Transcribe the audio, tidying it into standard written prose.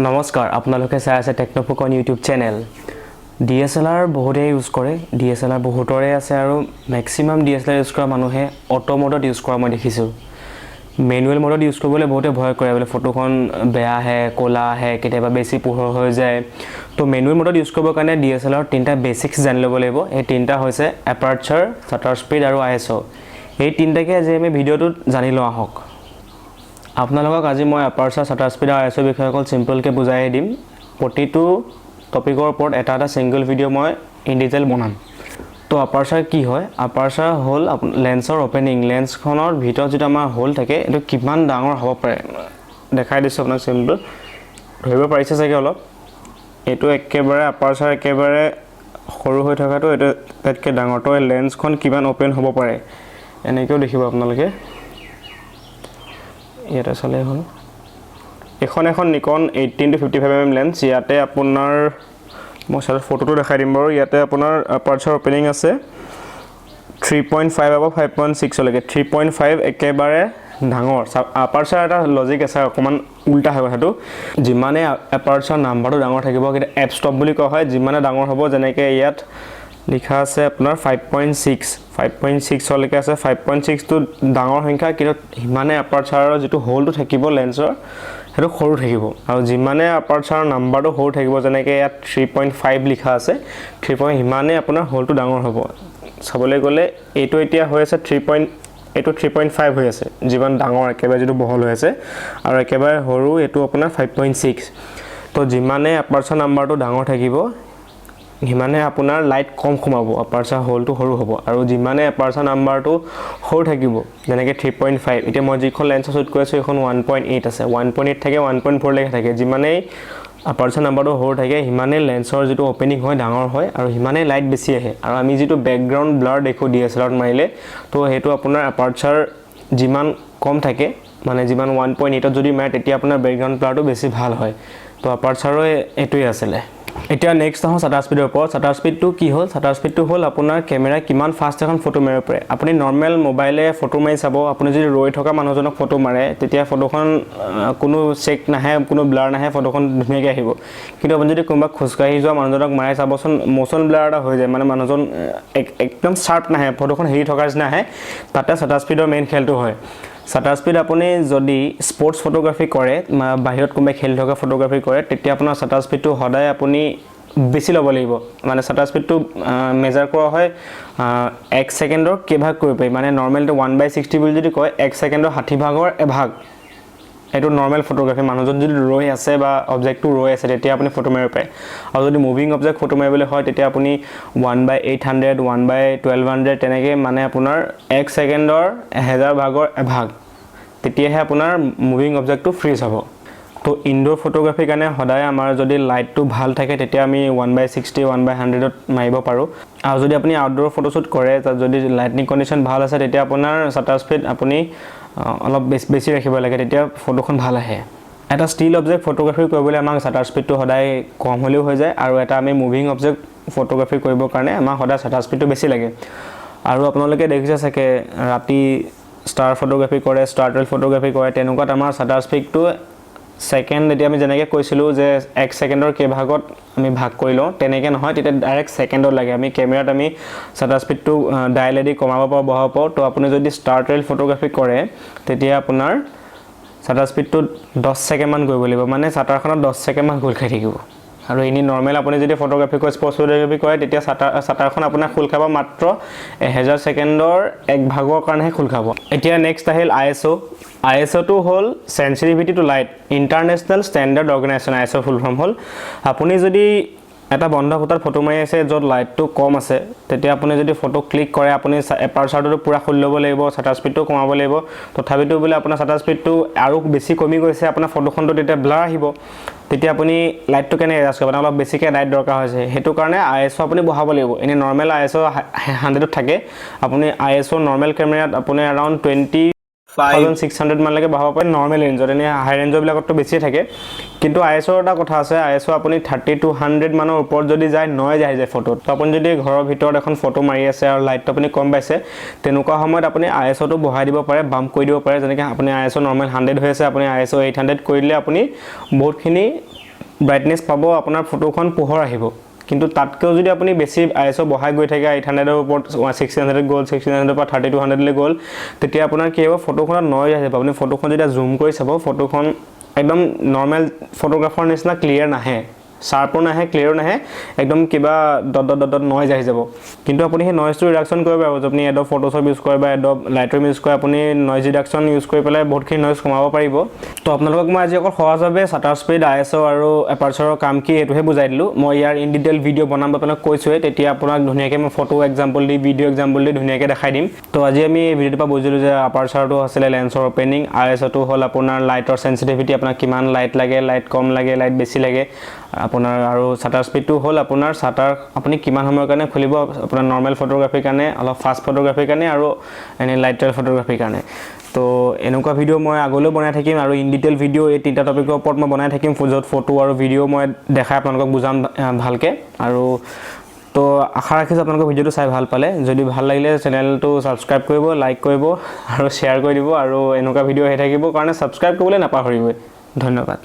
নমস্কাৰ, আপোনালোকে চাই আছে টেকন'ফুকন ইউটিউব চেনেল। ডিএছএলআৰ বহুতেই ইউজ কৰে, ডিএছএলআৰ বহুতৰে আছে আৰু মেক্সিমাম ডিএছএলআৰ ইউজ কৰা মানুহে অট' ম'ডত ইউজ কৰা মই দেখিছোঁ। মেনুৱেল ম'ডত ইউজ কৰিবলৈ বহুতে ভয় কৰে, বোলে ফটোখন বেয়া আহে, ক'লা আহে, কেতিয়াবা বেছি পোহৰ হৈ যায়। তো মেনুৱেল ম'ডত ইউজ কৰিবৰ কাৰণে ডিএছএলআৰ তিনিটা বেচিক্স জানি ল'ব লাগিব। এই তিনিটা হৈছে এপাৰচাৰ, শ্বাটাৰ স্পীড আৰু আইএছঅ'। এই তিনিটাকে আজি আমি ভিডিঅ'টোত জানি লওঁ আহক। আপোনালোকক আজি মই এপাৰচাৰ, শ্বাটাৰ স্পীড আৰু আইএছঅ'ৰ বিষয়ে অকল চিম্পলকৈ বুজাই দিম। প্ৰতিটো টপিকৰ ওপৰত এটা এটা ছিংগল ভিডিঅ' মই ইন ডিটেইল বনাম। তো আপাৰচাৰ কি হয়? আপাৰচাৰ হ'ল লেন্সৰ অ'পেনিং। লেন্সখনৰ ভিতৰত যিটো আমাৰ হোল থাকে, এইটো কিমান ডাঙৰ হ'ব পাৰে, দেখাই দিছোঁ আপোনাক চিম্পল। ধৰিব পাৰিছে চাগে অলপ। এইটো একেবাৰে আপাৰচাৰ একেবাৰে সৰু হৈ থকাটো, এইটো তাতকৈ ডাঙৰ। তো এই লেন্সখন কিমান অ'পেন হ'ব পাৰে, এনেকৈও দেখিব আপোনালোকে। ইয়াতে চালেই হ'ল। এইখন এখন নিকন 18 to 55 mm lens. ইয়াতে আপোনাৰ মই চাই ফটোটো দেখাই দিম বাৰু। ইয়াতে আপোনাৰ আপাৰচাৰ অ'পেনিং আছে 3.5 হ'ব 5.6লৈকে। 3.5 একেবাৰে ডাঙৰ আপাৰচাৰ। এটা লজিক আছে, অকণমান উল্টা হয় কথাটো। যিমানে এপাৰচাৰ নাম্বাৰটো ডাঙৰ থাকিব, কিন্তু এফ ষ্টপ বুলি কোৱা হয়, যিমানে ডাঙৰ হ'ব, যেনেকৈ ইয়াত লিখা আছে আপোনাৰ 5.6, 5.6লৈকে আছে। 5.6টো ডাঙৰ সংখ্যা, কিন্তু সিমানে এপাৰচাৰৰ যিটো হোলটো থাকিব লেন্সৰ, সেইটো সৰু থাকিব। আৰু যিমানে আপাৰচাৰৰ নাম্বাৰটো সৰু থাকিব, যেনেকৈ ইয়াত 3.5 লিখা আছে, থ্ৰী পইণ্ট, সিমানেই আপোনাৰ হোলটো ডাঙৰ হ'ব। চাবলৈ গ'লে এইটো এতিয়া হৈ আছে থ্ৰী পইণ্ট, এইটো 3.5 হৈ আছে, যিমান ডাঙৰ একেবাৰে যিটো বহল হৈ আছে, আৰু একেবাৰে সৰু এইটো আপোনাৰ 5.6। তো যিমানে আপাৰচাৰ নাম্বাৰটো ডাঙৰ থাকিব, সিমানে আপোনাৰ লাইট কম সোমাব, আপাৰচাৰ হোলটো সৰু হ'ব। আৰু যিমানে এপাৰচাৰ নাম্বাৰটো সৰু থাকিব, যেনেকৈ 3.5, এতিয়া মই যিখন লেন্সৰ শ্বুট কৰি আছোঁ, সেইখন 1.8 আছে। 1.8 থাকে, 1.4লৈকে থাকে। যিমানেই আপাৰচাৰ নাম্বাৰটো সৰু থাকে, সিমানেই লেন্সৰ যিটো অ'পেনিং হয় ডাঙৰ হয় আৰু সিমানেই লাইট বেছি আহে। আৰু আমি যিটো বেকগ্ৰাউণ্ড ব্লাৰ দেখোঁ ডিএছএলআৰত মাৰিলে, তো সেইটো আপোনাৰ এপাৰচাৰ যিমান কম থাকে, মানে যিমান 1.8ত যদি মাৰে, তেতিয়া আপোনাৰ বেকগ্ৰাউণ্ড ব্লাৰটো বেছি ভাল হয়। তো আপাৰচাৰো এইটোৱে আছিলে। এতিয়া নেক্সট আহোঁ চাটাৰ স্পীডৰ ওপৰত। চাটাৰ স্পীডটো কি হ'ল? চাটাৰ স্পীডটো হ'ল আপোনাৰ কেমেৰাই কিমান ফাষ্ট এখন ফটো মাৰিব পাৰে। আপুনি নৰ্মেল মোবাইলে ফটো মাৰি চাব, আপুনি যদি ৰৈ থকা মানুহজনক ফটো মাৰে, তেতিয়া ফটোখন কোনো চেক নাহে, কোনো ব্লাৰ নাহে, ফটোখন ধুনীয়াকৈ আহিব। কিন্তু আপুনি যদি কোনোবা খোজকাঢ়ি যোৱা মানুহজনক মাৰে চাবচোন, ম'চন ব্লাৰ এটা হৈ যায়, মানে মানুহজন একদম শ্বাৰ্প নাহে, ফটোখন হেৰি থকাৰ নিচিনা আহে। তাতে চাটাৰ স্পীডৰ মেইন খেলটো হয়। চাটাৰ স্পীড আপুনি যদি স্পৰ্টছ ফটোগ্ৰাফী কৰে, বাহিৰত কোনোবাই খেলি থকা ফটোগ্ৰাফী কৰে, তেতিয়া আপোনাৰ চাটাৰ স্পীডটো সদায় আপুনি বেছি ল'ব লাগিব। মানে চাটাৰ স্পীডটো মেজাৰ কৰা হয় এক ছেকেণ্ডৰ কেইভাগ কৰিব পাৰি। মানে নৰ্মেলটো 1/60 বুলি যদি কয়, এক ছেকেণ্ডৰ 60 ভাগৰ এভাগ। এইটো নৰ্মেল ফটোগ্ৰাফী, মানুহজন যদি ৰৈ আছে বা অবজেক্টটো ৰৈ আছে, তেতিয়া আপুনি ফটো মাৰিব পাৰে। আৰু যদি মুভিং অবজেক্ট ফটো মাৰিবলৈ হয়, তেতিয়া আপুনি 1/800, 1/1200 তেনেকৈ, মানে আপোনাৰ এক ছেকেণ্ডৰ 1000 ভাগৰ এভাগ, তেতিয়াহে আপোনাৰ মুভিং অবজেক্টটো ফ্ৰিজ হ'ব। তো ইনড'ৰ ফটোগ্ৰাফীৰ কাৰণে সদায় আমাৰ যদি লাইটটো ভাল থাকে, তেতিয়া আমি 1/60, 1/100ত মাৰিব পাৰোঁ। আৰু যদি আপুনি আউটড'ৰ ফটোশ্বুট কৰে, তাত যদি লাইটিং কণ্ডিশ্যন ভাল আছে, তেতিয়া আপোনাৰ চাটাৰ স্পীড আপুনি অলপ বেছি বেছি ৰাখিব লাগে, তেতিয়া ফটোখন ভাল আহে। এটা ষ্টিল অবজেক্ট ফটোগ্ৰাফী কৰিবলৈ আমাক চাটাৰ স্পীডটো সদায় কম হ'লেও হৈ যায় আৰু এটা আমি মুভিং অবজেক্ট ফটোগ্ৰাফী কৰিবৰ কাৰণে আমাক সদায় চাটাৰ স্পীডটো বেছি লাগে। আৰু আপোনালোকে দেখিছে চাগে, ৰাতি ষ্টাৰ ফটোগ্ৰাফী কৰে, ষ্টাৰ ট্ৰেইল ফটোগ্ৰাফী কৰে, তেনেকুৱাত আমাৰ চাটাৰ স্পীডটো ছেকেণ্ড, এতিয়া আমি যেনেকৈ কৈছিলোঁ যে এক ছেকেণ্ডৰ কেইভাগত আমি ভাগ কৰি লওঁ, তেনেকৈ নহয়, তেতিয়া ডাইৰেক্ট ছেকেণ্ডত লাগে। আমি কেমেৰাত আমি চাটাৰ স্পীডটো ডাইলেদি কমাব পাৰোঁ, বঢ়াব পাৰোঁ। তো আপুনি যদি ষ্টাৰ ট্ৰেইল ফটোগ্ৰাফী কৰে, তেতিয়া আপোনাৰ চাটাৰ স্পীডটো 10 ছেকেণ্ডমান কৰিব লাগিব, মানে চাটাৰখনত 10 ছেকেণ্ডমান খোল খাই থাকিব। আৰু এনেই নৰ্মেল আপুনি যদি ফটোগ্ৰাফী কৰে, স্পৰ্টছ ফটোগ্ৰাফী কৰে, তেতিয়া চাটাৰখন আপোনাৰ খোল খাব মাত্ৰ 1000 ছেকেণ্ডৰ এক ভাগৰ কাৰণেহে খোল খাব। এতিয়া নেক্সট আহিল আইএছঅ'। আইএছঅ'টো হ'ল sensitivity to light, International Standard Organization। ISO full form হ'ল, আপুনি যদি এটা বন্ধ কোঠাত ফটো মাৰি আছে য'ত লাইটটো কম আছে, তেতিয়া আপুনি যদি ফটো ক্লিক কৰে, আপুনি এপাৰচাৰটোতো পূৰা খুলি ল'ব লাগিব, চাটাৰ স্পীডটো কমাব লাগিব। তথাপিতো বোলে আপোনাৰ চাটাৰ স্পীডটো আৰু বেছি কমি গৈছে, আপোনাৰ ফটোখনটো তেতিয়া ব্লাৰ আহিব। তেতিয়া আপুনি লাইটটো কেনেকৈ এডজাষ্ট কৰিব? মানে অলপ বেছিকৈ লাইট দৰকাৰ হৈছে, সেইটো কাৰণে আইএছঅ' আপুনি বঢ়াব লাগিব। এনেই নৰ্মেল আইএছঅ' 100ত থাকে। আপুনি আইএছঅ' নৰ্মেল কেমেৰাত আপুনি এৰাউণ্ড 20,600 মানলৈকে বঢ়াব পাৰে নৰ্মেল ৰেঞ্জত। এনেই হাই ৰেঞ্জৰবিলাকততো বেছিয়ে থাকে। কিন্তু আইএছঅ'ৰ এটা কথা আছে, আইএছঅ' আপুনি 3200 মানৰ ওপৰত যদি যায়, নইজ আহি যায় ফটোত। তো আপুনি যদি ঘৰৰ ভিতৰত এখন ফটো মাৰি আছে আৰু লাইটটো আপুনি কম পাইছে, তেনেকুৱা সময়ত আপুনি আইএছঅ'টো বঢ়াই দিব পাৰে, বাম্প কৰি দিব পাৰে। যেনেকৈ আপুনি আইএছঅ' নৰ্মেল 100 হৈ আছে, আপুনি আইএছঅ' 800 কৰি দিলে আপুনি বহুতখিনি ব্ৰাইটনেছ পাব, আপোনাৰ ফটোখন পোহৰ আহিব। কিন্তু তাতকৈও যদি আপুনি বেছি আইএছঅ' বঢ়াই গৈ থাকে, 800ৰ ওপৰত 1600 গ'ল, 1600ৰ পৰা 3200লৈ গ'ল, তেতিয়া আপোনাৰ কি হ'ব? ফটোখনত নইজ আহিব। আপুনি ফটোখন যেতিয়া জুম কৰি চাব, ফটোখন একদম নৰ্মেল ফটোগ্ৰাফৰ নিচিনা ক্লিয়াৰ নাহে, শ্বাৰ্পো নাহে, ক্লিয়াৰো নাহে, একদম কিবা dot dot dot dot noise আহি যাব। কিন্তু আপুনি সেই নইজটো ৰিডাকশ্যন কৰিব পাৰিব। আপুনি এডব ফটোশ্বপ ইউজ কৰে বা এডব লাইটৰুম ইউজ কৰে, আপুনি নইজ ৰিডাকশ্যন ইউজ কৰি পেলাই বহুতখিনি নইজ কমাব পাৰিব। তো আপোনালোকক মই আজি অকল সহজভাৱে শ্বাটাৰ স্পীড, আইএছঅ' আৰু এপাৰচাৰৰ কাম কি, সেইটোহে বুজাই দিলোঁ। মই ইয়াৰ ইন ডিটেইল ভিডিঅ' বনাম, আপোনাক কৈছোঁৱে। তেতিয়া আপোনাক ধুনীয়াকৈ মই photo example the, video' example the ধুনীয়াকৈ দেখাই দিম। তো আজি আমি এই ভিডিঅ'টোৰ পৰা বুজিলোঁ যে আপাৰচাৰটো আছিলে লেন্সৰ অ'পেনিং, আইএছঅ'টো হ'ল আপোনাৰ লাইটৰ চেঞ্চিটিভিটি, আপোনাক কিমান লাইট লাগে, লাইট কম লাগে, লাইট বেছি লাগে আপোনাৰ, আৰু শ্বাটাৰ স্পীডটো হ'ল আপোনাৰ শ্বাটাৰ আপুনি কিমান সময়ৰ কাৰণে খুলিব, আপোনাৰ নৰ্মেল ফটোগ্ৰাফীৰ কাৰণে, অলপ ফাষ্ট ফটোগ্ৰাফীৰ কাৰণে আৰু এনেই লাইট ফটোগ্ৰাফীৰ কাৰণে। তো এনেকুৱা ভিডিঅ' মই আগলৈও বনাই থাকিম আৰু ইন ডিটেইল ভিডিঅ' এই তিনিটা টপিকৰ ওপৰত মই বনাই থাকিম, য'ত ফটো আৰু ভিডিঅ' মই দেখাই আপোনালোকক বুজাম ভালকৈ। আৰু তো আশা ৰাখিছোঁ আপোনালোকৰ ভিডিঅ'টো চাই ভাল পালে। যদি ভাল লাগিলে চেনেলটো ছাবস্ক্ৰাইব কৰিব, লাইক কৰিব আৰু শ্বেয়াৰ কৰি দিব। আৰু এনেকুৱা ভিডিঅ' আহি থাকিব কাৰণে ছাবস্ক্ৰাইব কৰিবলৈ নাপাহৰিবই। ধন্যবাদ।